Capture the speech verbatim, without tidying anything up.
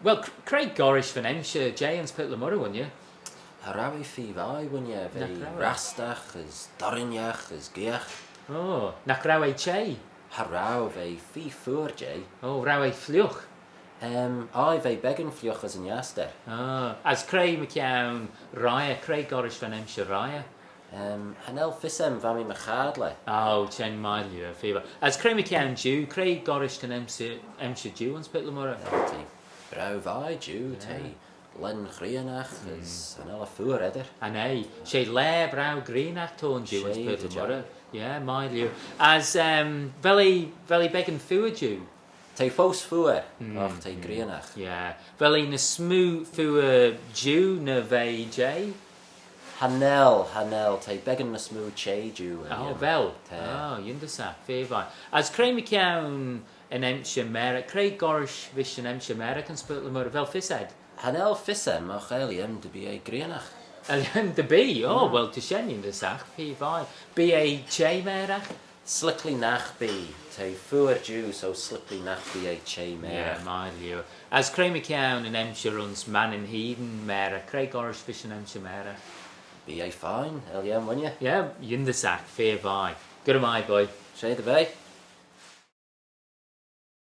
Well, cr- cre gollrish va'n emshir jeh ayns Purt le Moirrey, wooinney? Cha row eh feer vie, wooinney. V'eh rastagh as dorraghey as geayagh. Oh, nagh row eh çheh? Cha row, v'eh feer phooar jeh. Oh, row eh fliugh? Em, aye, v'eh beggan fliugh as yn astyr. Ah, as cre mychione rye, cre gollrish va'n emshir rye? Em, cha nel fys aym, va mee my chadley. Oh, shen mie lhieu, feer vie. As cre mychione jiu, cre gollrish ta'n emshir, emshir jiu ayns Purt le Moirrey? Em, t'eh braew vie jiu, t'eh lane ghrianagh as cha nel eh feer eddyr. Cha nel, she laa braew ghrianagh t'ayn jiu ayns Purt le Moirrey. Yeah, mie lhieu. As, em, vel eh, vel eh beggan feoir jiu? T'eh foast feoir, agh t'eh ghrianagh. Yeah. Vel eh ny smoo feoir jiu na v'eh jeh? Cha nel, cha nel, t'eh beggan ny smoo çheh jiu. Oh, vel? T'eh. Oh, yindyssagh, feer vie. As cre mychione yn emshir mairagh, cre gollrish vees yn emshir mairagh ayns Purt le Moirrey, vel fys ayd? Cha nel fys aym, agh er lhiam dy bee eh ghrianagh. Er lhiam dy bee? Oh, well, ta shen yindyssagh, feer vie. Bee eh çheh mairagh? S'liklee nagh bee, t'eh feoir jiu, so s'liklee nagh bee eh çheh mairagh. Yeah, mie lhieu. As cre mychione yn emshir ayns Mannin hene mairagh, cre gollrish vees yn emshir mairagh? Bee eh fine, er lhiam, wooinney. Yeah, yindyssagh, feer vie. Gura mie, boy. She dy ve.